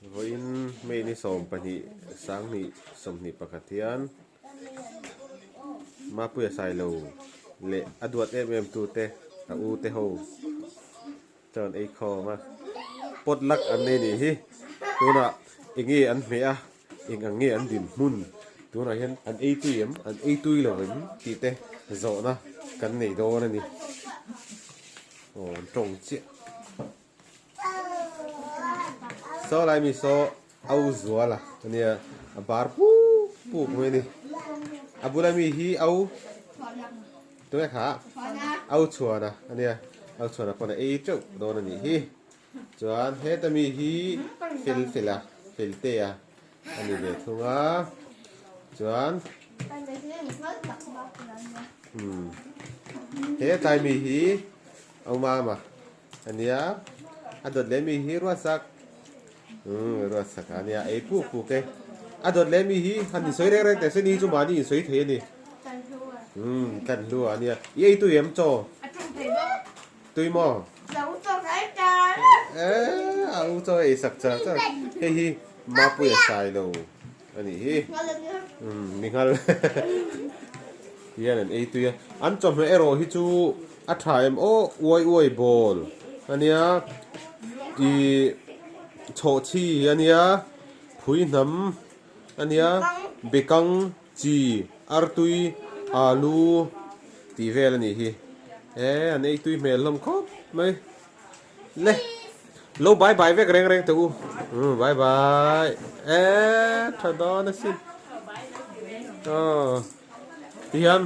Vawiin May ni 12 2021 hian Mapuia Sailo leh a duat em em tute a u te ho chuan ei khawm a, pot luck an nei nih hi. Tunah eng nge an hmeh a, eng ang nge an dinhmun tunah hian an ei tui em, an ei tui lo em tih te zawhna kan nei dawn a ni. Aw an tawng chiah. Saw lai mi saw au zual a ania a bar puk puk mai a ni a bula mi hi au tunge kha au chhuan a ania au chhuan a pawn a ei teuh dawn a nih hi chuan heta mi hi fel fel a fel te a a ni ve thung a chuan umm hetlai mi hi au mama. A nia, a dawt leh mi hi ruatsak umm ruatsak a nia ei puk puk e. A dawt leh mi hi han insawi reng reng teh se ni chu mahni insawi thei a ni. Umm tlan hlu a nia. I ei tui em chaw? A tum thei bawk. Tui maw? Ka u chaw ka ei char. Eh, a u chaw ei sak char char. Hei hi Mapuia sai lo a nih hi. Umm mi nghal. Hian an ei tui a. An chawhmeh erawh hi chu a tha em aw uai uai bawl a nia ih chhawhchhi a nia phui hnam a nia bekang chi artui alu tih vel a nih hi e an ei tui hmel hlawm khawp mai. Le lo bye bye vek reng reng teh u umm bye bye e tha dawn asin aw tihian.